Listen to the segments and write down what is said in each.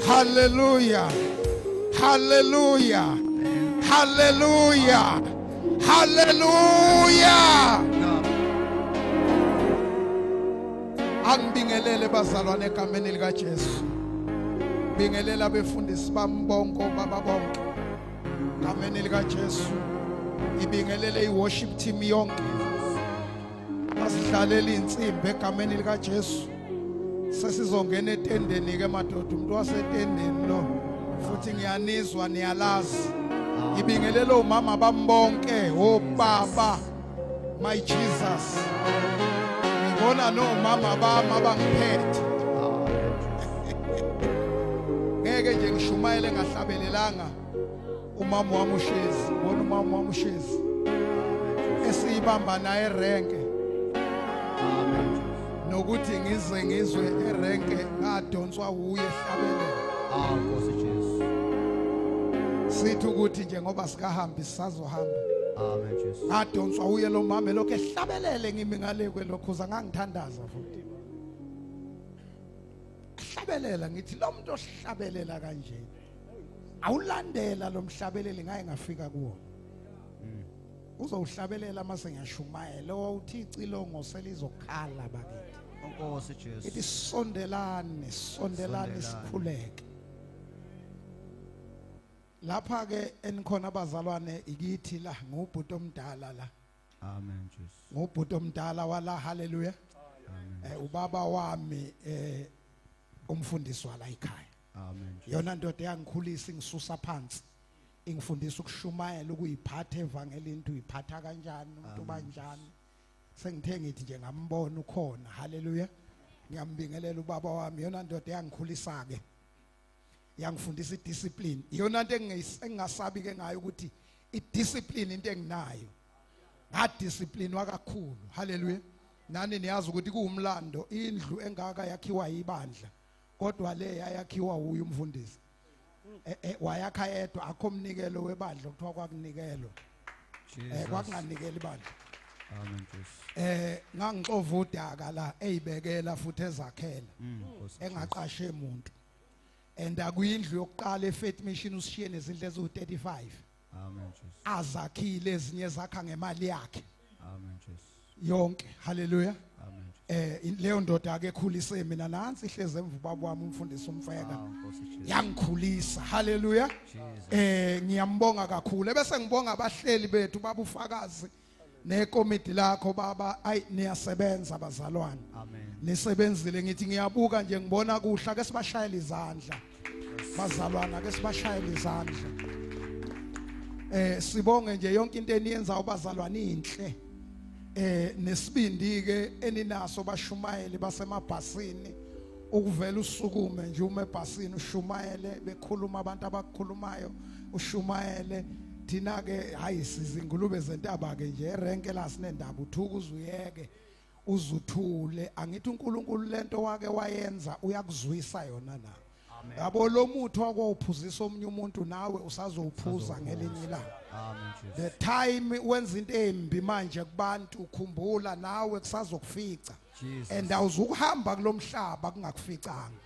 Hallelujah. Hallelujah. Hallelujah. Hallelujah. Angibingelele bazalwane egameni lika Jesu. Bingelela abefundisi bami bonke baba bonke. Gameni lika Jesu. Ibingelele iworship team yonke. Basidlalela insimbi egameni lika Jesu. Sesizongena etendeni ke madoda, umuntu wasetendeni lo. Futhi ngiyanizwa niyalazi. Ngibingelele omama bami bonke, obaba. My Jesus. Ngibona nomama bami abangiphethe. Ngeke nje ngishumayele ngahlabelelanga. Umama wami ushezi, bona umama wami ushezi. Esiyibamba naye erenke. Amen. Nokuthi ngize ngizwe erenke ngadonswa uye ehlabelele. Ah, Nkosi Jesu. Sithi ukuthi nje ngoba sikahambi sisazohamba. Amen Jesu. Ngadonswa uye lo mama lokho ehlabelele ngimi ngale kwelokhuza ngangithandaza futhi. Hlabelela ngithi lo muntu ohlabelela kanje. Awulandela lo mhlabeleli ngaye ngafika kuwo. Uzowuhlabelela mase ngiyashumayela uthi icilongo selizokhala bakithi. Nkosi Jesu. Ithi sondelani, sondelani sikhuleke. Lapha ke enikhona abazalwane ikithi la ngubhuti omdala la. Amen Jesu. Ngubhuti omdala wala, haleluya. Ubaba wami umfundisi wala ekhaya. Amen. Yona ndoda yangikhulisa ingisusa phansi. Ingifundisa ukushumayela, ukuyiphatha evangelini, into uyiphatha kanjani, umuntu banjani. Sengithe ngithi nje ngambona ukhona. Haleluya. Ngiyambingelela ubaba wami. Yona ndoda yangikhulisa ke. Yangifundisa idiscipline. Iyona into engingasabi ke ngayo ukuthi idiscipline into enginayo. Ngadiscipline kakhulu. Haleluya. Nani niyazi ukuthi kuwumlando indlu engaka yakhiwa ibandla. Kodwa le yayakhiwa uyu umfundisi. Wayakha yedwa, akho umnikelo webandla kuthiwa kwakunikelwa. Kwakunganikeli ibandla. Amen Jesu. Ngangixova udaka la eyibekela futhi ezakhela. Engaqashe umuntu. And akuyindlu yokuqala eFaith Mission usishiye nezindlu eziwu35. Amen Jesu. Azakhile ezinye zakha ngemali yakhe. Amen Jesu. Yonke. Haleluya. Amen Jesu. Leyo ndoda ake ekhulise mina nansi ihleze emva ubaba wami umfundisi umfeka. Nkosi Yangikhulisa. Haleluya. Ngiyambonga kakhulu. Bese ngibonga abahleli bethu babufakazi nekomiti lakho baba. Ayi niyasebenza bazalwane. Amen. Nisebenzile, ngithi ngiyabuka nje ngibona kuhla, ke sibashayele izandla. Bazalwana ke sibashayele izandla. Sibonge nje yonke into eniyenzayo bazalwane inhle. Nesibindi ke eninaso bashumayeli basemabhasini, ukuvela usukume nje ume ebhasini ushumayele, bekhuluma abantu abakhulumayo ushumayele. Thina ke hayi sizingulube zentaba ke nje erenke la sinendaba, uthuka uzuyeke uzuthule. Angithi uNkulunkulu lento wake wayenza uyakuzwisa yona na. Yabo lo muthu wakwawuphuzisa omunye umuntu nawe usazowuphuza ngelinye ilanga. Amen Jesu. The time wenza into embi manje kubantu ukhumbula nawe kusazokufica. Jesus. And awuzukuhamba kulomhlaba kungakuficanga.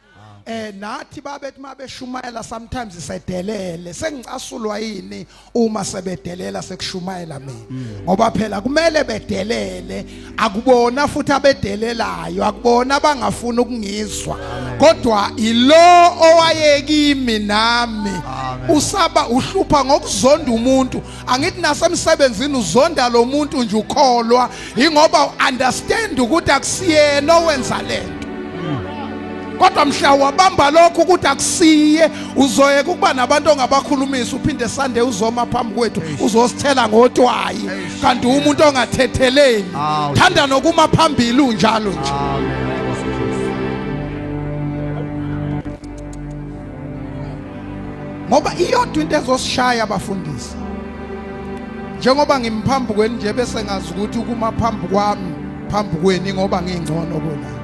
Nathi babethi mabeshumayela sometimes isedelele, sengicasulwa yini uma sebedelela sekushumayela mina, ngoba phela kumele bedelele. Akubona futhi abedelelayo, akubona abangafuni ukungizwa, kodwa ilo owayekimi nami usaba uhlupha ngokuzonda umuntu. Angithi nasemsebenzini uzonda lo muntu nje ukholwa ingoba understand ukuthi akusiyena owenza lento. Kodwa mhla wabamba lokho ukuthi akusiye, uzoyeka ukuba nabantu ongabakhulumisa, uphinde Sunday uzoma phambi kwethu uzosithela ngotwayi, kanti umuntu ongathetheleli. Thanda nokuma phambili unjalo nje. Ngoba iyodwa into ezosishaya abafundisi. Njengoba ngimphambi kwenu nje bese ngazi ukuthi ukuma phambi kwami phambi kweni ngoba ngingcono kunani.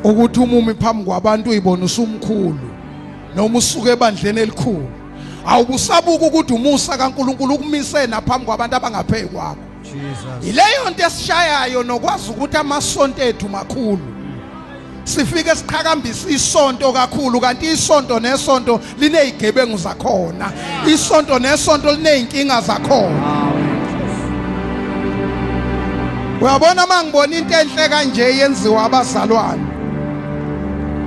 Ukuthi umumi phambi kwabantu uyibona usumkhulu noma usuke ebandleni elikhulu, awubusabuka ukuthi umusa kaNkuluNkulu ukumise naphambi kwabantu abangaphezulu kwakho. Jesus. Ileyo nto esishayayo nokwazi ukuthi amasonto ethu makhulu. Sifike siqhakambisa isonto kakhulu, kanti isonto nesonto linezigebengu zakhona, isonto nesonto lineyinkinga zakhona. Uyabona mangibona into enhle kanje yenziwa abazalwane,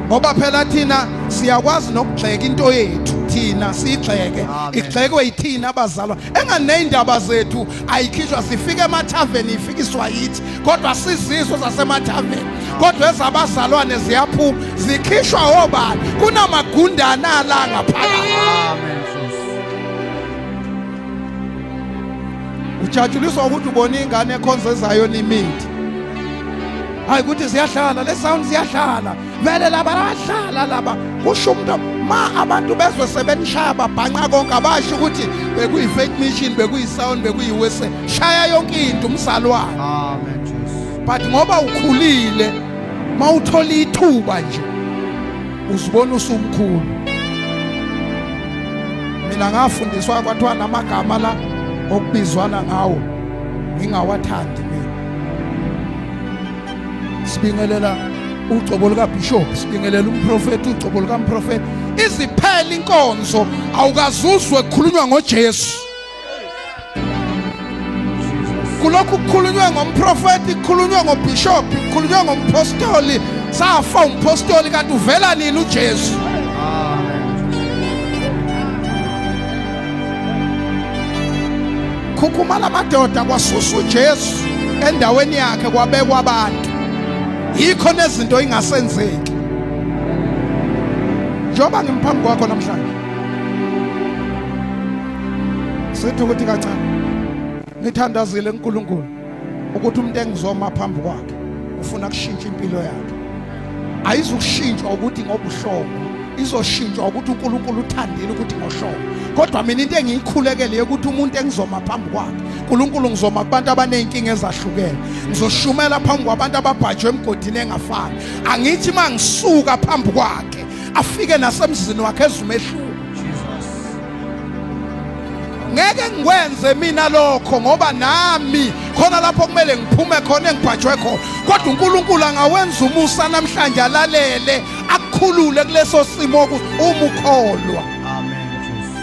ngoba phela thina siyakwazi nokugxeka into yethu, thina siyigxeke, igxekwe yithina abazalwane. Enganeyindaba zethu ayikhishwa, sifike emathaveni ifikiswa yithi, kodwa sizizwe zasemathaveni, kodwa ezabazalwane ziyaphuma zikhishwa obani? Kunamagundana la ngaphakathi. Ujatshuliswa ukuthi ubona ingane ekhonza ezayo imithi. Hayi ukuthi ziyahlala le sound, ziyahlala vele laba bayahlala laba, kusho umuntu. Ma abantu bezwe sebenishaya babhanqa konke, abasho ukuthi bekuyi fake mission, bekuyi sound, bekuyi wese, shaya yonke into umzalwane. Amen Jesu. But ngoba ukhulile, mawuthola ithuba nje uzibona usumkhulu. Mina ngafundiswa kwathiwa namagama la okubizwana ngawo ngingawathandi mina. Sibingelela ugcobo lika bishop, sibingelela umprofeti, ugcobo lika mprofeti. Iziphela inkonzo awukazuzwe kukhulunywa ngoJesu. Kulokhu kukhulunywe ngomprofeti, kukhulunywe ngobishop, kukhulunywe ngompostoli. Safa umpostoli, kanti uvela nini uJesu? Khukhumala amadoda, kwasusa uJesu endaweni yakhe kwabekwa abantu. Yikho nezinto ingasenzeki. Njengoba ngimphambi kwakho namhlanje, sithi ukuthi kancane ngithandazile uNkulunkulu ukuthi umuntu engizoma phambi kwakhe ufuna kushintsha impilo yakhe. Ayizukushintshwa ukuthi ngobuhlobo, izoshintshwa ukuthi uNkulunkulu uthandile ukuthi ngohlobo. Kodwa mina into engiyikhulekele ukuthi umuntu engizoma phambi kwakhe, uNkulunkulu, ngizoma kubantu abaneyinkinga ezahlukene, ngizoshumela phambi kwabantu ababhajwe emgodini engafani. Angithi mangisuka phambi kwakhe afike nasemzini wakhe ezumehluko. Ngeke ngikwenze mina lokho, ngoba nami khona lapho kumele ngiphume khona engibhajwe khona. Kodwa uNkulunkulu angawenza umusa namhlanje, alalele, akukhulule kuleso simo uma ukholwa. Amen Jesu.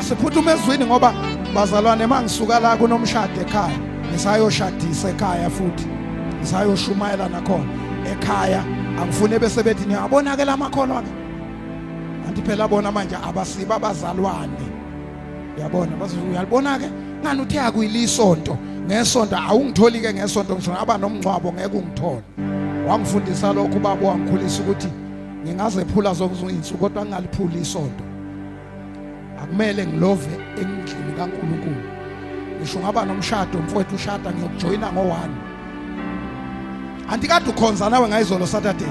Asiphuthume ezwini, ngoba bazalwane mangisuka la kunomshado ekhaya, ngisayoshadisa ekhaya futhi ngisayoshumayela nakhona ekhaya. Angifune bese bethi niyabona ke lamakholwa ke. Anti phela bona manje abasiba abazalwane. Uyabona, uyalibona ke ngani uthe akuyilisonto ngesonto, awungitholi ke ngesonto, ngisho aba nomngcwabo ngeke ungithole. Wangifundisa lokho ubaba, wangikhulisa ukuthi ngingazephula zonke izinsuku kodwa ngingaliphuli isonto. Akumele ngilove endlini kaNkulunkulu. Ngisho ngaba nomshado mfowethu, ushada ngiyokujoyina ngo1. Anti kade ukhonza nawe ngayizolo Saturday,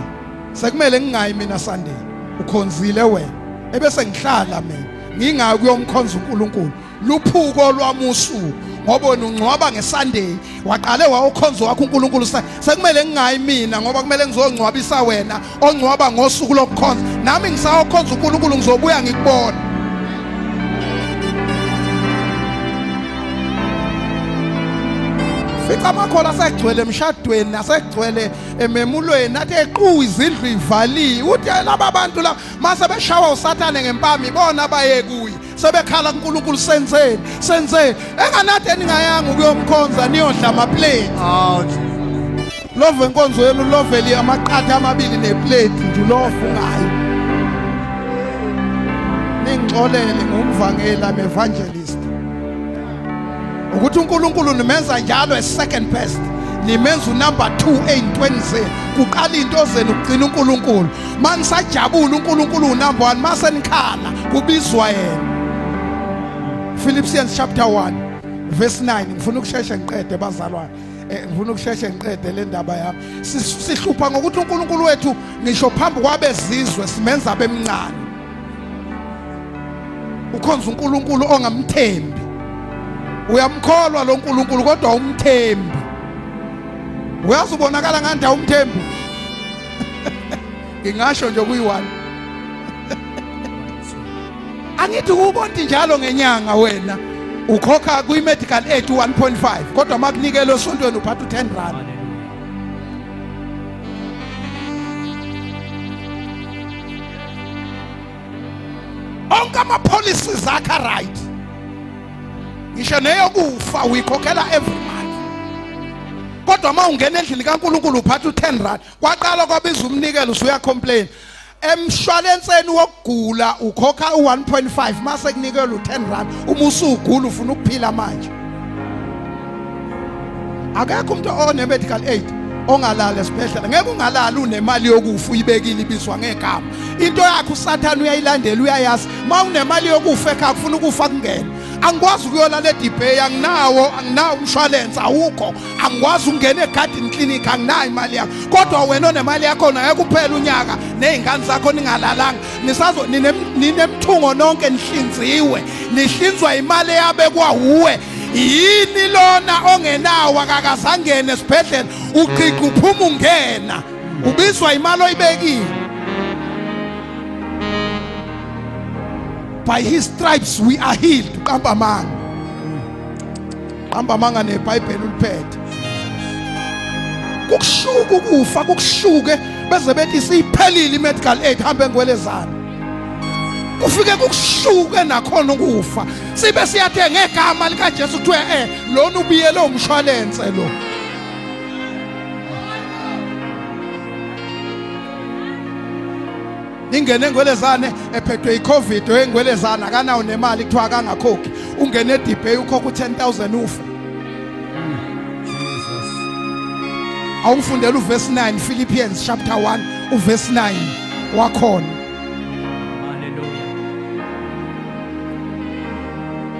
sekumele ngingayi mina Sunday. Ukhonzile wena, ebese ngihlala mina ngingayi kuyomkhonza uNkulunkulu. Luphuko lwami usuku, ngoba wena ungcwaba ngeSunday, waqale wawukhonza wakho uNkulunkulu. Sekumele ngingayi mina ngoba kumele ngizongcwabisa wena ongcwaba ngosuku lokukhonza. Nami ngisayokhonza uNkulunkulu, ngizobuya ngikubona. Fica amakhola asegcwele emshadweni, asegcwele ememulweni, athi equ izindlu ivaliwe. Uthi laba bantu la mase beshawa uSathane ngempama, ibona abaye kuye sebekhala kuNkulunkulu, senzeni senzeni, enganade ningayanga ukuyomkhonza niyodla amaplate. Oh Jesus. Love inkonzo yenu, loveli amaqatha amabili neplate nje, love ungayi. Ningixolele, ngumvangeli, I'm evangelist. Ukuthi uNkulunkulu nimenza njalo a second best, nimenza unumber 2 eyintweni zenu. Kuqala into zenu, kugcina uNkulunkulu. Manisajabula uNkulunkulu unumber 1, mase nikhala kubizwa yena. Philippians chapter 1 verse 9. Ngifuna ukusheshe ngiqede bazalwane, ngifuna ukusheshe ngiqede le ndaba yami. Sihlupha ngokuthi uNkulunkulu wethu ngisho phambi kwabezizwe simenza bemncane. Ukhonza uNkulunkulu ongamthembi. Uyamkholwa lo nkulunkulu kodwa umthembi. Uyazi ubonakala ngandi awumthembi. Ngingasho nje kuyi-1. Angithi ubonti njalo ngenyanga wena ukhokha kwi-medical aid 1.5, kodwa makunikele esontweni uphatha u-10 rand. Ama policies akho right. Ngisho neyokufa uyikhokhela every month. Kodwa uma ungena endlini kaNkuluNkulu uphatha u10 rand, kwaqala kwabiza umnikelo usuya complain. Emshwalenseni wokugula ukhokha u1.5 mase kunikela u10 rand uma usugula ufuna ukuphila manje. Akekho umuntu one medical aid ongalala esibhedlela. Ngeke ungalali unemali yokufa uyibekile ibizwa ngegama. Into yakho uSathane uyayilandela uyayazi. Mawunemali yokufa ekhaya kufuna ukufa kungena. Angikwazi ukuyolala eDibay, anginawo umshwalense awukho. Angikwazi ukungena eGarden Clinic, anginayo imali yakho. Kodwa wena onemali yakho naye kuphela unyaka nezingane zakho ningalalanga. Nisazo ninemthungo nonke nihlinziwe. Nihlinzwa imali eyabekwa uwe. Yini lona ongenawo akakazangene esibhedlela uqiqa uphuma ungena ubizwa imali oyibekile. By his stripes we are healed. Qamba amanga. Qamba amanga neBhayibheli uliphethe. Kukushuka ukufa, kukushuke beze bethi siphelile imedical aid hambe ngwelezana. Kufike kukushuke nakhona ukufa. Sibe siyathe ngegama lika Jesu kuthiwe lona ubiyele umshwalense lo. Ingene engwelezane ephethwe iCovid engwelezana akanawo nemali kuthiwa akangakhokhi. Ungene eDibay ukhokha u10000 ufe. Jesus. Awungifundela uverse 9 Philippians chapter 1 uverse 9 wakhona. Hallelujah.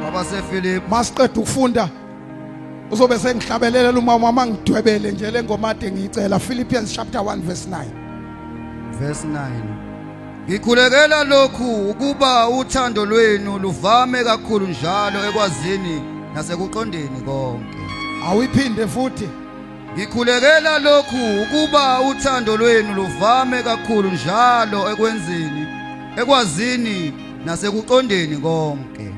AbaseFilipi masiqeda ukufunda uzobe sengihlabelelela umama mangidwebele nje lengoma ade ngiyicela. Philippians chapter 1 verse 9. Verse 9. Ngikhulekela lokhu ukuba uthando lwenu luvame kakhulu njalo ekwazini nasekuqondeni konke. Awuyiphinde futhi. Ngikhulekela lokhu ukuba uthando lwenu luvame kakhulu njalo ekwenzini, ekwazini nasekuqondeni konke.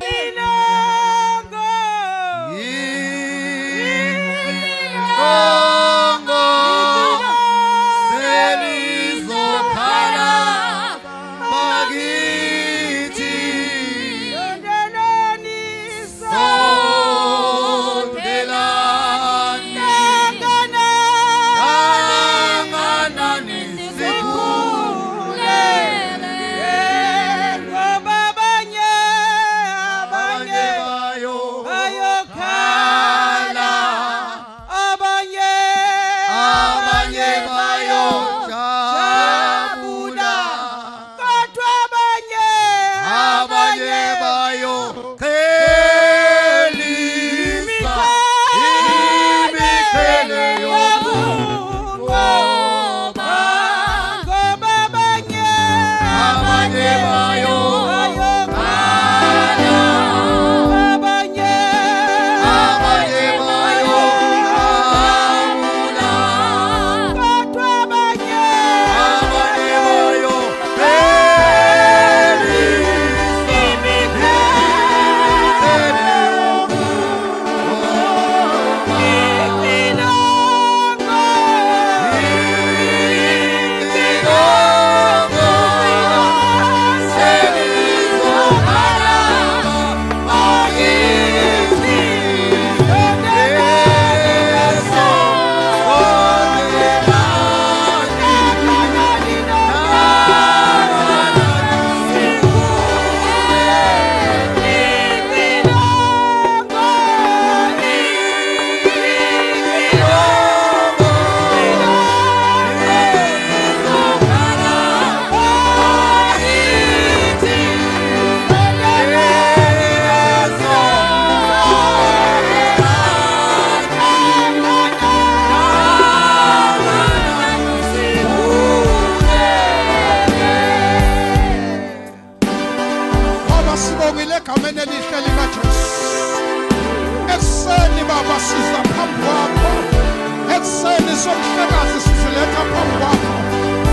Somhlekazi siziletha phambi kwakho.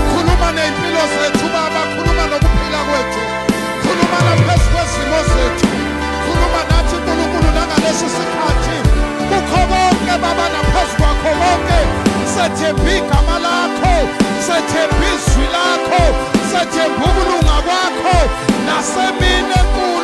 Khuluma ney'mpilo zethu Baba, khuluma nokuphila kwethu, khuluma naphezu kwezimo zethu, khuluma nathi Nkulunkulu nangalesi sikhathi. Kukho konke Baba, naphezu kwakho konke sethemba igama lakho, sethemba izwi lakho, sethemba ukulunga kwakho nasemini enkulu.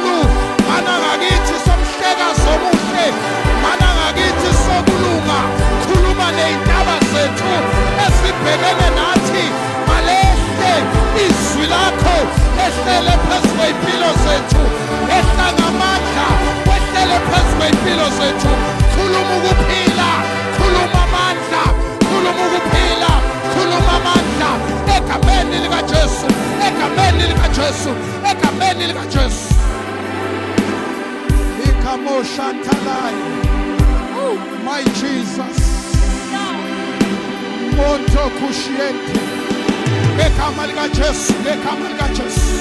likaJesu, egameni likaJesu. Ikamoshantalai. My Jesus. Monto kushiente. Ngegama likaJesu, ngegama likaJesu.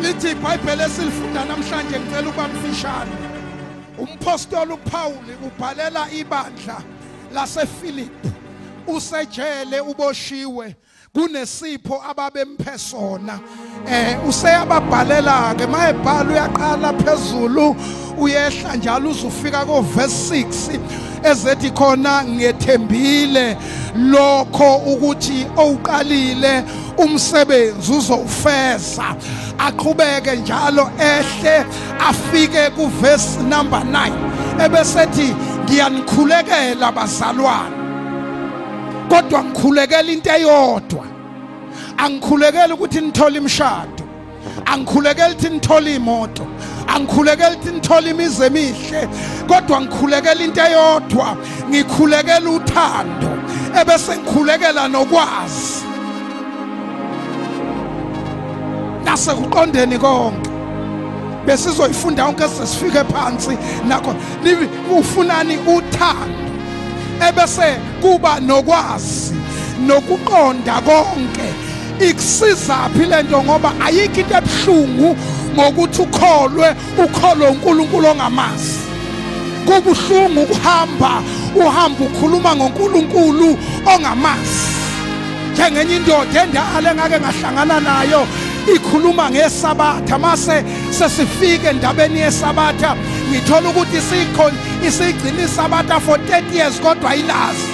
Lithi iBhayibheli esilifunda namhlanje, ngicela ukuba mfishane. Umpostoli uPaul ubhalela ibandla laseFilipi, usejele, uboshiwe, kunesipho ababemphe sona. Useyababhalela ke, mayebhala uyaqala phezulu uyehla njalo uzufika ko verse 6 ezethi khona ngethembile lokho ukuthi owuqalile umsebenzi uzowufeza. Aqhubeke njalo ehle afike ku verse number 9 ebesethi ngiyanikhulekela bazalwane, kodwa ngikhulekela into eyodwa. Angikhulekeli ukuthi nithole imishado, angikhulekeli ukuthi nithole imoto, angikhulekeli ukuthi nithole imizi emihle, kodwa ngikhulekela into eyodwa, ngikhulekela uthando, ebese ngikhulekela nokwazi nasekuqondeni konke. Besizoyifunda yonke sesifike phansi nakho. Ufunani? Uthando, ebese kuba nokwazi nokuqonda konke. Ikusiza phi lento? Ngoba ayikho into ebuhlungu ngokuthi ukholwe, ukholwe uNkulunkulu ongamazi. Kubuhlungu ukuhamba uhamba ukhuluma ngoNkulunkulu ongamazi. Njengenye indoda endala engake ngahlangana nayo ikhuluma ngesabatha, mase sesifike endabeni yesabatha ngithola ukuthi isikhona isigcina isabatha for 30 years kodwa ayilazi,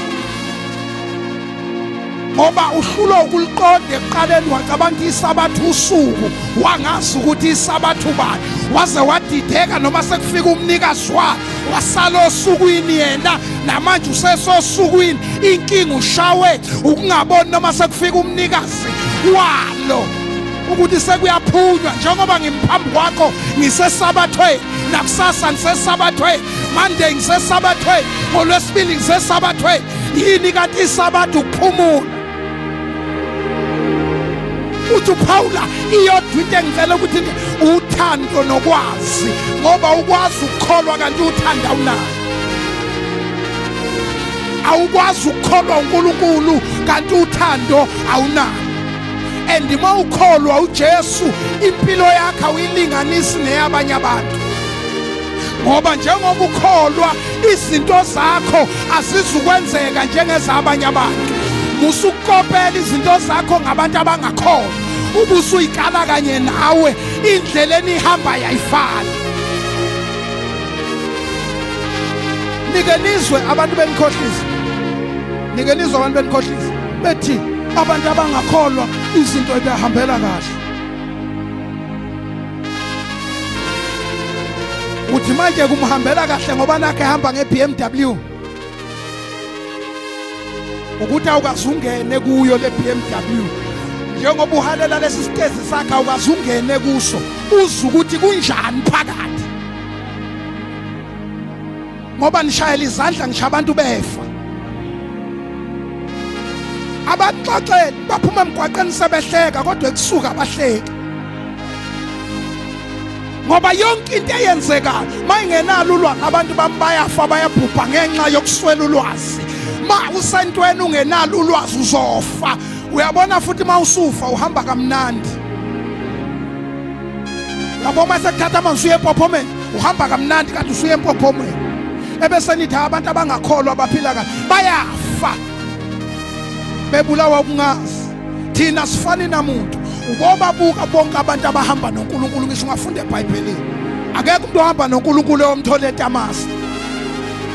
ngoba uhlulwa ukuliqonda. Ekuqaleni wacabanga isabatha usuku, wangazi ukuthi isabatha ubani, waze wadideka noma sekufika umnikazi wakhe wasala osukwini yena, namanje usesosukwini. Inkinga ushawe ukungaboni noma sekufika umnikazi walo ukuthi sekuyaphunywa. Njengoba ngimphambi kwakho ngisesabathweni, nakusasa ngisesabathweni, Monday ngisesabathweni, ngolwesibili ngisesabathweni. Yini kanti isabatha? Ukuphumula. Uthi uPaula iyodwa into engicela ukuthi uthando nokwazi, ngoba ukwazi ukukholwa kanti uthanda unalo. Awukwazi ukukholwa uNkulunkulu kanti uthando awunalo. And uma ukholwa uJesu, impilo yakho awuyilinganisi neyabanye abantu, ngoba njengoba ukholwa izinto zakho azizukwenzeka njengezabanye abantu. Musukopela izinto zakho ngabantu abangakholwa, ubusuyikala kanye nawe, indlela enihamba yayifana. Nike nizwe abantu benikhohlisa, nike nizwe abantu benikhohlisa bethi abantu abangakholwa izinto ebehambela kahle. Uthi manje kumhambela kahle ngoba nakhe ehamba nge-BMW, ukuthi awukaze ungene kuyo le BMW, njengoba uhalela lesi sitezi sakhe awukaze ungene kuso, uze ukuthi kunjani phakathi, ngoba nishayela izandla ngisho abantu befa. Abaxoxeli baphuma emgwaqeni sebehleka, kodwa ekusuka abahleki, ngoba yonke into eyenzekayo mayingenalo ulwazi abantu bami bayafa, bayabhubha ngenxa yokuswela ulwazi. Ma usentweni ungenalo ulwazi uzofa. Uyabona futhi ma usufa uhamba kamnandi. Yabo uma sekuthatha amanzi uye empophomeni uhamba kamnandi, kanti usuye empophomeni. Ebese nithi abantu abangakholwa abaphila kahle bayafa bebulawa ukungazi. Thina sifani namuntu, ubobabuka bonke abantu abahamba noNkulunkulu. Ngisho ungafunda eBhayibhelini, akekho umuntu ohamba noNkulunkulu oyomthola etamasi.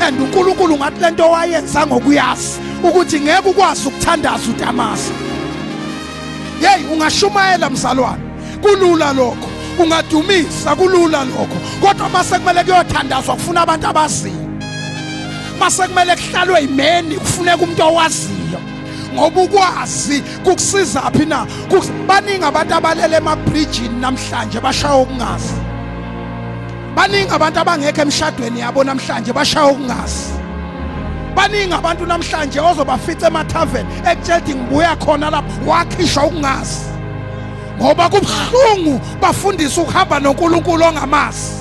And uNkulunkulu ngathi lento wayenza ngokuyazi ukuthi ngeke ukwazi ukuthandaza utamasi. Hey, ungashumayela mzalwane, kulula lokho, ungadumisa, kulula lokho, kodwa mase kumele kuyothandazwa kufuna abantu abaziyo, mase kumele kuhlalwe imeni kufuneka umuntu owaziyo, ngoba ukwazi kukusiza phi na? Baningi abantu abalele emabridgini namhlanje bashaya ukungazi. Baningi abantu abangekho emshadweni yabo namhlanje bashaya ukungazi. Baningi abantu namhlanje ozobafica emathaveni ekutshela ukuthi ngibuya khona lapho, wakhishwa ukungazi, ngoba kubuhlungu bafundisa ukuhamba noNkulunkulu ongamazi.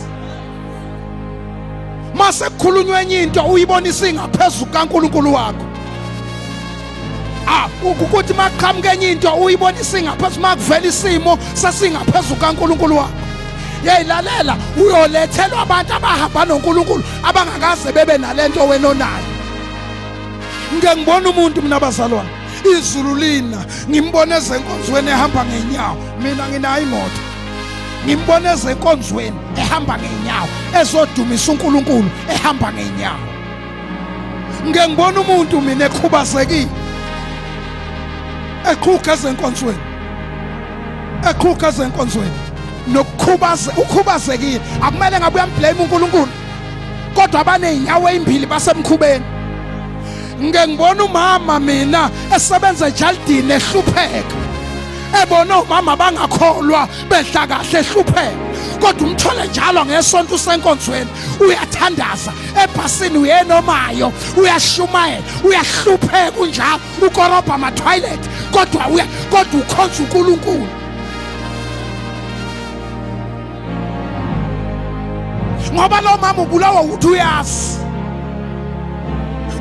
Mase kukhulunywa enye into uyibonisa ingaphezulu kaNkulunkulu wakho. Ukuthi maqhamuka enye into uyibonisa ingaphezulu, makuvela isimo sesingaphezulu kaNkulunkulu wakho. Yeyilalela, uyolethelwa abantu abahamba noNkulunkulu abangakaze bebe nalento wena onayo. Ngike ngibona umuntu mina bazalwane, izulu lina, ngimbone ezenkonzweni ehamba ngenyawo, mina nginayo imoto. Ngimbone ezenkonzweni ehamba ngenyawo, ezodumisa uNkulunkulu ehamba ngenyawo. Ngike ngibona umuntu mina ekhubazekile, eqhuga ezenkonzweni, eqhuga ezenkonzweni, nokukhubaze ukhubazekile. Akumele ngabe uyamblame uNkulunkulu, kodwa abanezinyawo ezimbili basemkhubeni. Ngike ngibona umama mina esebenza ejaldini ehlupheka, ebona omama bangakholwa bedla kahle ehlupheka, kodwa umthole njalo ngesonto usenkonzweni, uyathandaza ebhasini, uyenomayo, uyashumayela, uyahlupheka unjalo, ukorobha ama-toilet, kodwa kodwa ukhonza uNkulunkulu. Ngoba lo mama ubulawa ukuthi uyazi.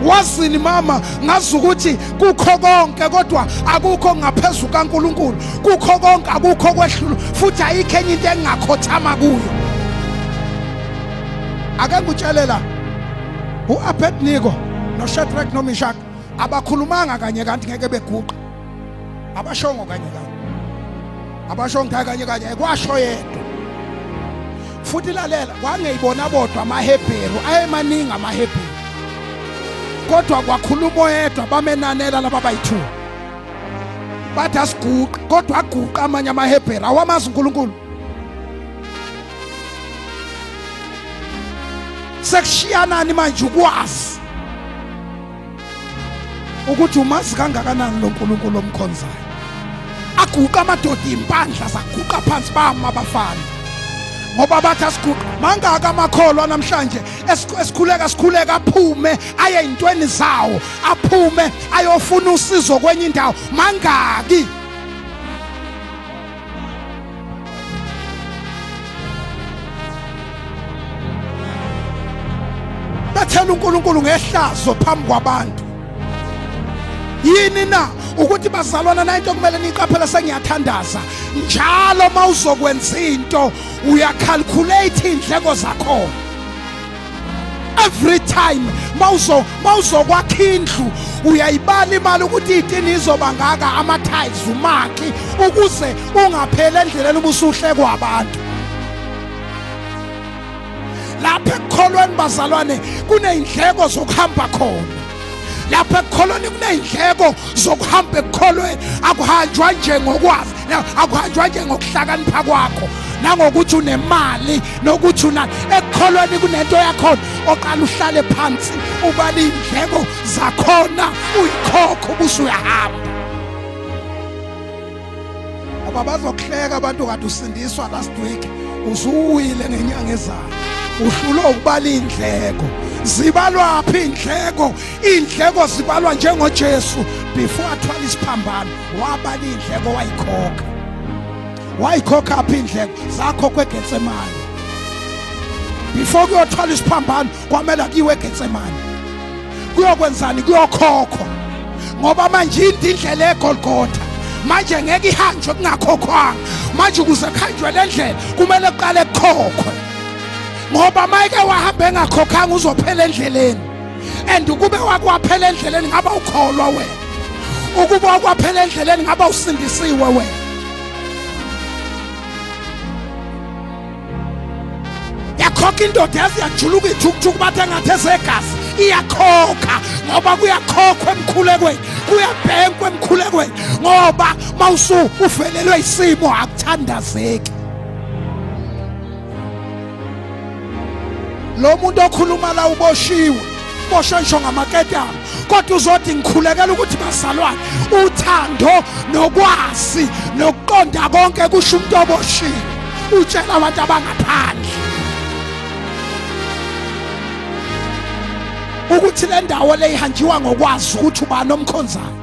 Wazini mama, ngazi ukuthi kukho konke kodwa akukho ngaphezulu kaNkulunkulu, kukho konke akukho kwehlulu, futhi ayikho enye into engingakhothama kuyo. Ake ngikutshelela, uAbednego noShadrach noMeshach abakhulumanga kanye kanti ngeke beguqe, abashongo kanye kanye, abashongo kanye kanye, kwasho yedwa. Futhi lalela, kwangeyibona bodwa amaHebheru, ayemaningi amaHebheru, kodwa kwakhuluma oyedwa, bamenanela laba bayi-2, bathi asiguqe, kodwa aguqa amanye amaHebheru awamazi uNkulunkulu. Sekushiyanani manje ukwazi ukuthi umazi kangakanani lo nkulunkulu omkhonzayo. Aguqa amadoda, impandla zaguqa phansi, bama abafana, ngoba bathi asiguqa. Mangaka amakholwa namhlanje esikhuleka sikhuleka aphume aye ezintweni zawo, aphume ayofuna usizo kwenye indawo. Mangaki? Bethela uNkulunkulu ngehlazo phambi kwabantu. Yini na ukuthi bazalwana, na into kumele niqaphele, sengiyathandaza njalo mawuzokwenza into uyacalculate indleko zakhona. Every time mawuzokwakha indlu uyayibala imali ukuthi itini izoba ngaka, ama tiles umakhi, ukuze ungapheli endleleni ubusuhlekwa abantu. Lapha ekukholweni bazalwane kuneyindleko zokuhamba khona. Lapha ekukholweni kuneyindleko zokuhamba ekukholweni. Akuhanjwa nje ngokwazi, akuhanjwa nje ngokuhlakanipha kwakho nangokuthi unemali nokuthi unani. Ekukholweni kunento yakhona oqala uhlale phansi ubale indleko zakhona, uyikhokhe ubusuyahamba. Ngoba bazokuhleka abantu kade usindiswa last week, usuwile ngenyanga ezayo, uhlulwe ukubala indleko. Zibalwa phi indleko? Indleko zibalwa njengoJesu before athwala isiphambano, wabala indleko wayikhokha. Wayikhokha phi indleko? Zakhokhwa eGetsemane. Before kuyothwala isiphambano kwamele kuyiwe eGetsemane. Kuyokwenzani? Kuyokhokhwa. Ngoba manje indi indlela eGolgotha, manje ngeke ihanjwe kungakhokhwanga. Manje ukuze kuhanjwe le ndlela kumele kuqale kukhokhwe, ngoba mayike wahamba engakhokhanga uzophela endleleni. And ukube wakwaphela endleleni ngaba ukholwa wena, ukuba wakwaphela endleleni ngaba usindisiwe wena. Yakhokha indoda, yazi yajuluka ithukuthuku, bathi engathi ezegazi. Iyakhokha ngoba kuyakhokhwa emkhulekweni, kuyabhenkwa emkhulekweni, ngoba mawusu uvelelwe isimo akuthandazeki. Lo muntu okhuluma la uboshiwe, boshwe ngisho ngamaketanga, kodwa uzothi ngikhulekela ukuthi bazalwane uthando nokwazi nokuqonda konke kusho umuntu oboshiwe, utshela abantu abangaphandle. Ukuthi le ndawo le ihanjiwa ngokwazi ukuthi ubani omkhonzayo.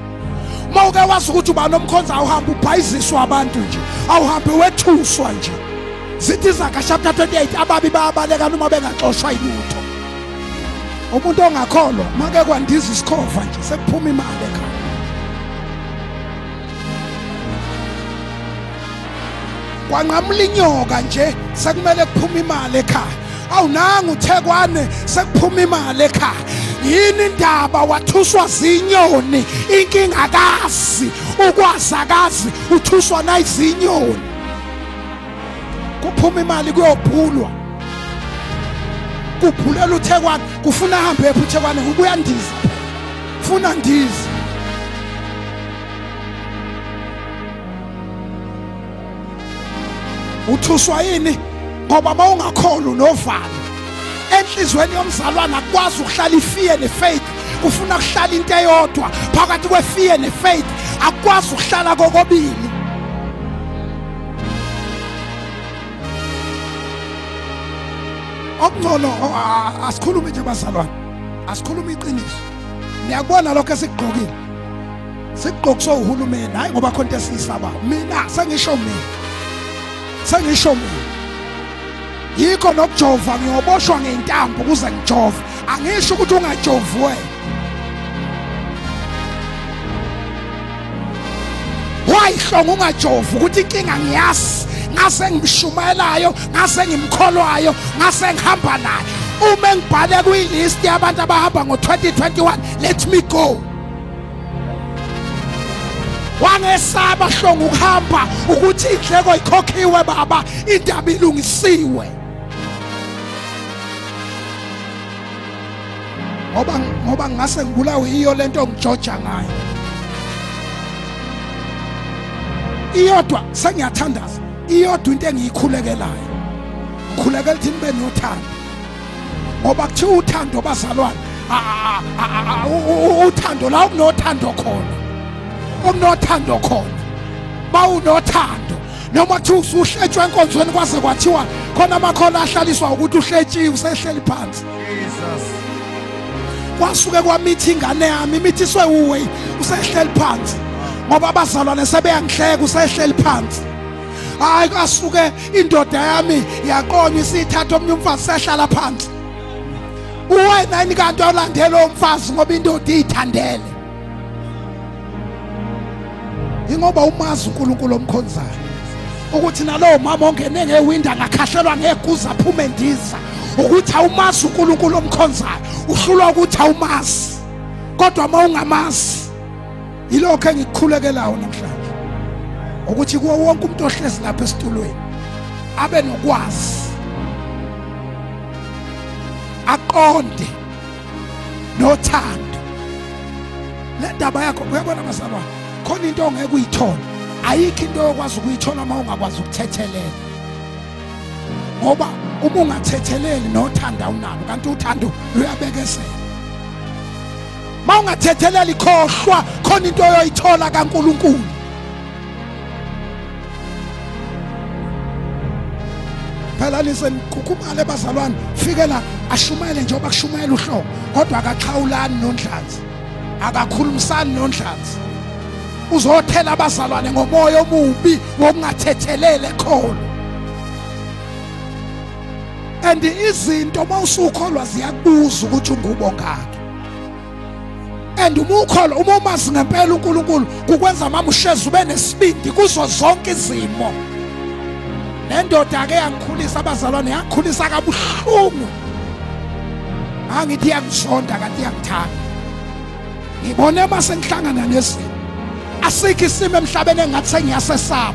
Uma uke wazi ukuthi ubani omkhonzayo uhamba ubhayiziswa abantu nje, awuhambe wethuswa nje. Zithi Izaga chapter 28 ababi bayabaleka noma bengaxoshwa yilutho. Umuntu ongakholwa make kwandiza isikhova nje sekuphuma imali ekhaya. Kwanqamula inyoka nje sekumele kuphume imali ekhaya. Awunanga uthekwane sekuphuma imali ekhaya. Yini indaba wathuswa zinyoni inkinga kazi ukwazi akazi uthuswa nayizinyoni. Kuphuma imali kuyobhulwa. Kubhulela uthekwane kufuna ahambe ephi uthekwane ngoba uyandiza phela. Funa ndiza. Uthuswa yini? Ngoba mawungakholwa unovalo. Enhlizweni yomzalwane akwazi ukuhlala ifear nefaith. Kufuna kuhlala into eyodwa phakathi kwefear nefaith. Akwazi ukuhlala kokobili. Okungcono asikhulume nje bazalwane. Asikhulume iqiniso. Niyakubona lokho esikugqokile. Sikugqokiswa uhulumeni hayi ngoba khona into esiyisabayo. Mina sengisho mina. Sengisho mina. Yikho nokujova ngiyoboshwa ngentambo ukuze ngijove. Angisho ukuthi ungajovi wena. Wayihlonga ungajovi ukuthi inkinga ngiyazi ngase ngimshumayelayo ngase ngimkholwayo ngase ngihamba naye. Uma ngibhale kuyilist yabantu abahamba ngo-2021 let me go. Wangesaba hlonga ukuhamba ukuthi indleko ikhokhiwe baba indaba ilungisiwe. Ngoba ngase ngibulawe yiyo lento ongijoja ngayo. Iyodwa sengiyathandaza, iyodwa into engiyikhulekelayo. Ngikhulekela ukuthi nibe nothando. Ngoba kuthiwa uthando bazalwane, uthando la okunothando khona. Okunothando khona. Bawunothando. Noma kuthiwa usuhletshwa enkonzweni kwaze kwathiwa khona amakhono ahlaliswa ukuthi uhletshiwe usehleli phansi. Jesus. Kwasuke kwamithi ingane yami imithiswe uwe usehleli phansi. Ngoba abazalwane sebeyangihleka usehleli phansi. Hayi kwasuke indoda yami yaqonywa isithatha omnye umfazi sehlala phansi. Uwena yini kanti olandela umfazi ngoba indoda ithandele. Ingoba umazi uNkulunkulu omkhonzayo. Ukuthi nalowo mama ongene ngewindow angakhahlelwa ngeguza aphume endiza. Ukuthi awumazi uNkulunkulu omkhonzayo, uhlulwa ukuthi awumazi. Kodwa uma ungamazi, yilokho engikukhulekelayo namhlanje. Ukuthi kuwo wonke umuntu ohlezi lapha esitulweni abe nokwazi, aqonde nothando. Le ndaba yakho uyabona bazalwane, khona into ongeke uyithole. Ayikho into okwazi ukuyithola uma ungakwazi ukuthethelela. Ngoba uma ungathetheleli nothando awunalo, kanti uthando luyabekezela. Uma ungathetheleli khohlwa, khona into oyoyithola kaNkuluNkulu. Phela listen khukhumale bazalwane, fike la ashumayele njengoba kushumayela uhlobo, kodwa akaxhawulani noNdlanzi, akakhulumisani noNdlanzi. Uzothela abazalwane ngomoya omubi wokungathethelele ekholo. And izinto mawusukholwa ziyakubuza ukuthi ungubo ngakhe. And uma ukholwa, uma umazi ngempela uNkulunkulu, kukwenza mama usheze ube nesibindi kuzo zonke izimo. Nendoda ke yangikhulisa abazalwane, yangikhulisa kabuhlungu. Angithi iyangizonda kanti iyangithanda. Ngibone mase ngihlangana nezimo. Asikho isimo emhlabeni engathi sengiyasesaba.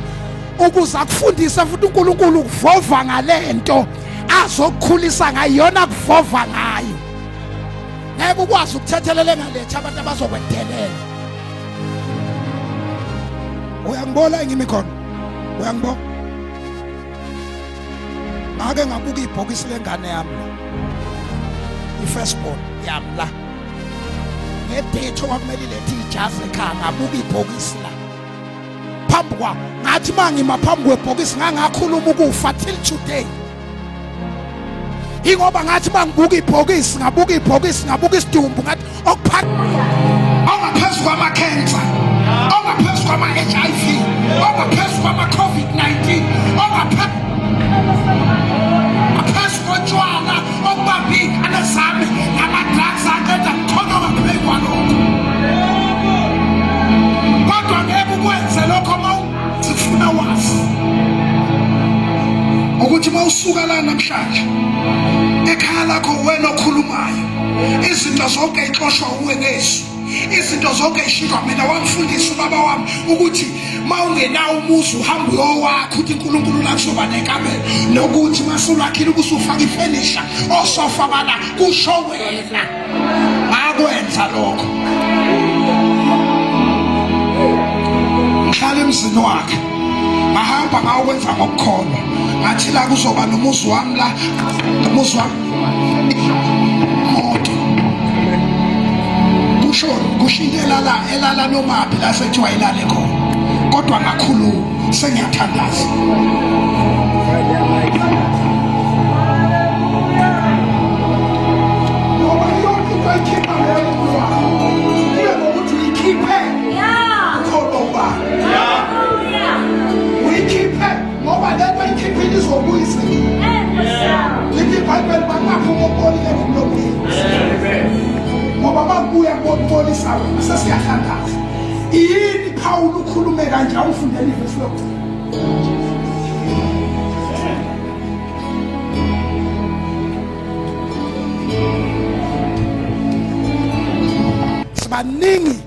Ukuze akufundise futhi uNkulunkulu ukuvova ngalento azokukhulisa ngayo, iyona kuvova ngayo. Ngeke ukwazi ukuthethelela engalethi abantu abazokwedelela. Uyangibona engimi khona? Uyangibona? Ngake ngabuka ibhokisi lengane yami la. I-firstborn yami la. Ngedate okwakumele ilethe ijazi ekhaya, ngabuka ibhokisi la. Phambi kwa ngathi mangima phambi kwebhokisi ngangakhuluma ukufa till today. Ingoba ngathi mangibuka ibhokisi, ngabuka ibhokisi, ngabuka isidumbu, ngathi okuphaka ongaphezu kwama-cancer, ongaphezu kwama-HIV, ongaphezu kwama-COVID-19, ongaphezu kotshwala okubamba iy'ngane zami nama-drugs aqeda ngikhonyoka phezu kwalokho. Kodwa ngeke ukwenze lokho uma sifuna wazi ukuthi uma usuka la namhlanje ekhaya lakho wena okhulumayo, izinto zonke ixoshwa uwe ngezwi, izinto zonke ishintshwa. Mina wangifundisa ubaba wami ukuthi uma ungenawo umuzi uhamba uyowakha, uthi uNkulunkulu la kuzoba nekamelo, nokuthi masulakhile ubusufaka ifenisha osofa bala, kusho wena. Ngakwenza lokho, ngihlala emzini wakhe, ngahamba ngawukwenza ngokukholwa, ngathi la kuzoba nomuzi wami, la umuzi wami moto kusho kusho into elala elala nomaphi la sethiwa ilale khona, kodwa ngakhuluma sengiyathandaza. Ngoba yonke into ayikhipha leyo ibe ngokuthi uyikhiphe ukholwa ubani, uyikhiphe ngoba lento ayikhiphile izobuyisa. Lithi iBhayibheli bangaphuma okubolile ngomlomeni, ngoba babuya ngokubolisa wena. Sesiyathandaza. Yini Paul ukhulume kanje? Awufundele ivesi lokugcina. Sibaningi,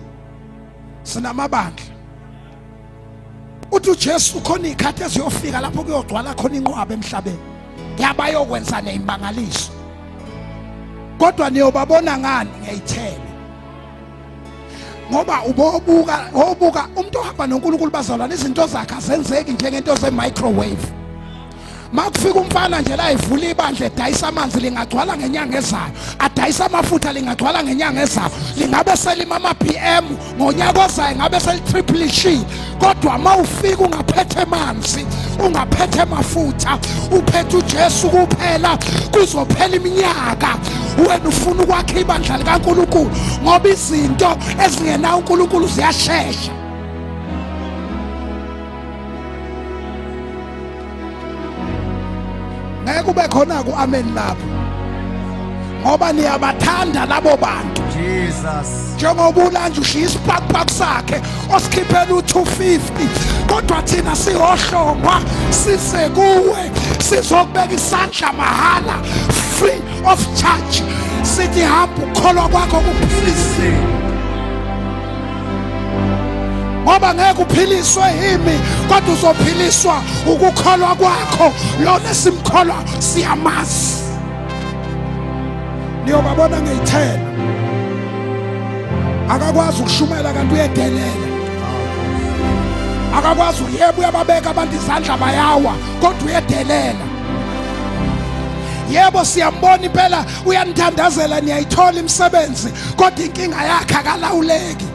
sinamabandla. Uthi uJesu khona ikhathi eziyofika lapho kuyogcwala khona inqwaba emhlabeni, yabayokwenza nezimangaliso, kodwa niyobabona ngani? Ngeyithelo. Ngoba ubobuka obuka umuntu ohamba noNkulunkulu bazalwane, izinto zakhe azenzeki njengento ze-microwave. Makufika umfana nje la evula ibandla edayisa amanzi, lingagcwala ngenyanga ezayo, adayisa amafutha lingagcwala ngenyanga ezayo, lingabe selima ama-BM ngonyaka ozayo, ngabe selitriplishile. Kodwa mawufika ungaphethe amanzi, ungaphethe amafutha, uphethe uJesu kuphela, kuzophela iminyaka wena ufuna ukwakha ibandla likaNkulunkulu, ngoba izinto ezingenawo uNkulunkulu ziyashesha. Ngeke kube khona ku-amen lapho, ngoba niyabathanda labo bantu. Jesus. Njengoba ulanje ushiya isipakpaku sakhe osikhiphela u-250, kodwa thina siyohlongwa size kuwe sizokubeka isandla mahala, free of charge. Sithi hamba, ukukholwa kwakho kuphilisile. Ngoba ngeke uphiliswe yimi, kodwa uzophiliswa ukukholwa kwakho. Lona esimkholwa siyamazi. Niyobabona ngeyithelo. Akakwazi ukushumayela kanti uyedelela, akakwazi. Yebo, uyababeka abantu izandla bayawa, kodwa uyedelela. Yebo, siyambona impela uyanithandazela, niyayithola imisebenzi, kodwa inkinga yakhe akalawuleki.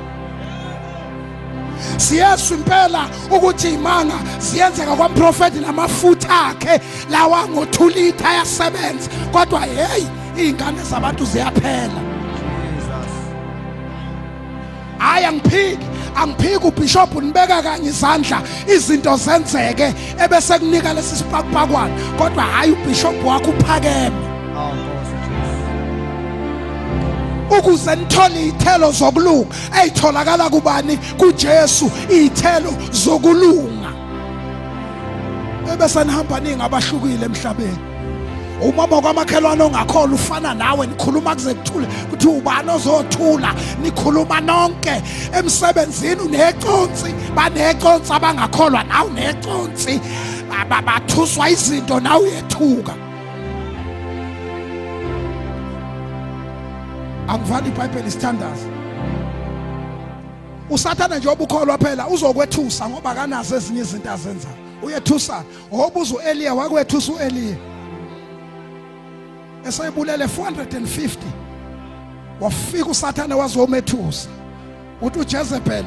Siyesu impela ukuthi imanga ziyenzeka kwamprofeti namafutha akhe lawa ngo-2 litha ayasebenza, kodwa hey, iy'ngane zabantu ziyaphela. Jesus. Hayi, angiphiki, angiphiki. Ubishop unibeka kanye izandla, izinto zenzeke, ebese kunika lesi sipakupakwana, kodwa hayi, ubishop wakho uphakeme. Oh Nkosi Jesu. Ukuze nithole iy'thelo zokulunga ey'tholakala kubani? KuJesu. Iy'thelo zokulunga, ebese nihamba ningabahlukile emhlabeni. Umama kwamakhelwane ongakholwa ufana nawe, nikhuluma kuze kuthule, kuthi ubani ozothula, nikhuluma nonke. Emsebenzini uneconsi, baneconsi abangakholwa, nawe uneconsi. Bathuswa izinto, nawe uyethuka. Angivali iBhayibheli, isithandazo. Usathane njengoba ukholwa phela uzokwethusa, ngoba akanazo ezinye izinto azenzayo, uyethusa. Obuza uEliya, wakwethusa uEliya eseyibulele 450, wafika usathane wazomethusa, uthi uJezebel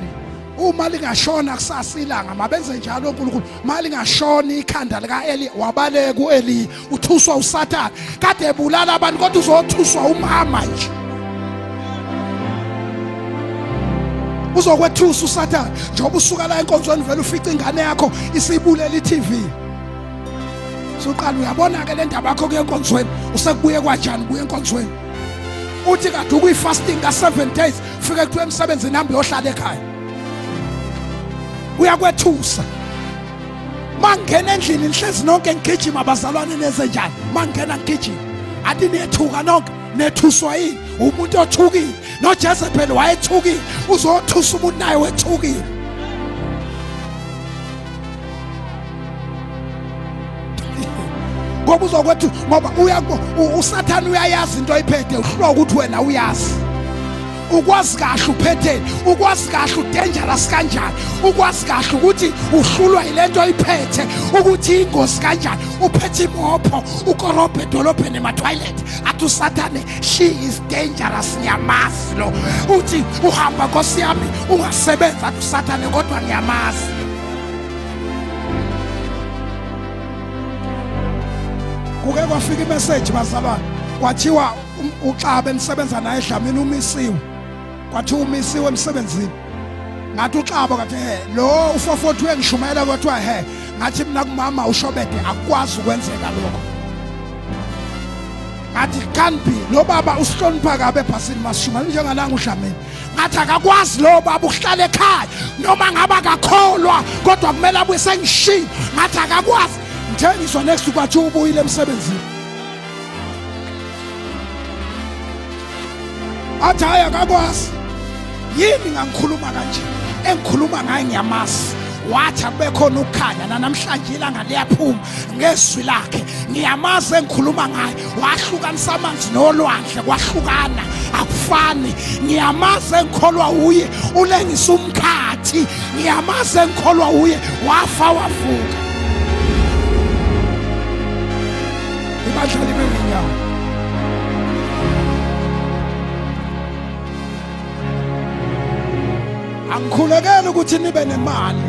Uma lingashona kusasa ilanga mabenze njalo uNkulunkulu, malingashona ikhanda likaEli, wabaleka uEli, uthuswa uSathane kade ebulala abantu, kodwa uzothuswa umama nje. Uzokwethusa uSathane njengoba usuka la enkonzweni vele ufica ingane yakho isibulela iTV. Suqala uyabona ke le ndaba yakho kuye enkonzweni, usekubuye kwanjani kuye enkonzweni. Uthi kade ukuyi-fasting ka-7 days, fike kuthiwa emsebenzini hambe uyohlala ekhaya. Uyakwethusa. Mangena endlini nihlezi nonke ngigijima abazalwane neze njani, mangena ngigijima athi niyethuka nonke, nethuswa yini? Umuntu othukile. NoJezebel wayethukile, uzothusa umuntu naye wethukile. Ngoba uzokwethu, ngoba uSathane uyayazi into ayiphethe, uhlulwa ukuthi wena uyazi. Ukwazi kahle uphetheni, ukwazi kahle udangerous kanjani, ukwazi kahle ukuthi uhlulwa yilento oyiphethe, ukuthi ingozi kanjani. Uphethe imopho, ukorobhe edolobheni ema-toilet, athi uSathane she is dangerous, ngiyamazi lo. Uthi uhamba nkosi yami ungasebenzi, athi uSathane kodwa ngiyamazi. Kuke kwafika imessage bazalwane, kwathiwa uXaba enisebenza naye eDlamini umisiwe. Kwathiwa umisiwe emsebenzini. Ngathi uXaba kathi he lo u442 engishumayela kwathiwa he, ngathi mina kumama uShobede akukwazi ukwenzeka lokho. Ngathi can't be, lo baba usihlonipha kabi ebhasini masishumayela njengalanga uDlamini. Ngathi akakwazi lo baba ukuhlala ekhaya noma ngaba akakholwa kodwa kumele abuye sengishiya. Ngathi akakwazi. Ngithe ngizwa next kwathi ubuyile emsebenzini. Athi hayi akakwazi. Yini ngangikhuluma kanje? Engikhuluma ngaye ngiyamazi. Wathi akube khona ukukhanya, namhlanje ilanga liyaphuma ngezwi lakhe. Ngiyamazi engikhuluma ngaye. Wahlukanisa amanzi nolwandle, kwahlukana, akufani. Ngiyamazi engikholwa uye, ulengisa umkhathi. Ngiyamazi engikholwa uye, wafa wavuka. Ibandla libe ngenyawo. Angikhulekeli ukuthi nibe nemali,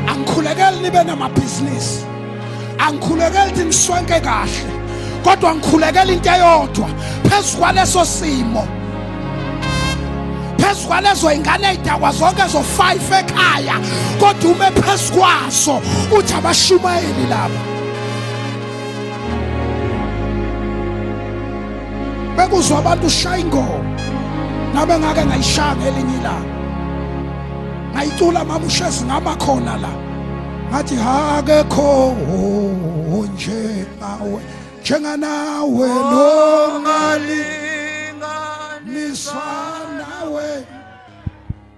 angikhulekeli nibe namabhizinisi, angikhulekeli ukuthi niswenke kahle, kodwa ngikhulekela into eyodwa phezu kwaleso simo, phezu kwalezo ingane ey'dakwa zonke zo-5 ekhaya, kodwa ume phezu kwaso uthi abashumayeli laba. Bekuzwa abantu ushaya ingoma, nabe ngake ngayishaya ngelinye ilanga, ngayicula mama uShezi ngama khona la, ngathi akekho njengawe, njenganawe nongalinganiswa nawe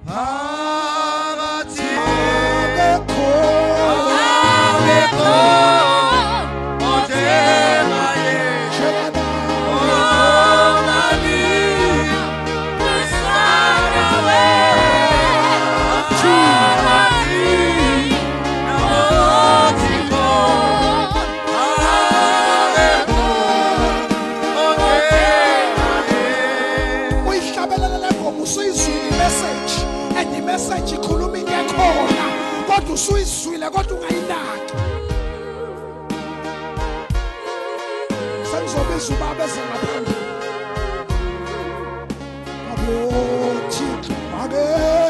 phakathi, akekho usuyizwile kodwa ungayinaki. Sengizobiza ubaba eze ngaphambili. Abo Thixo akekho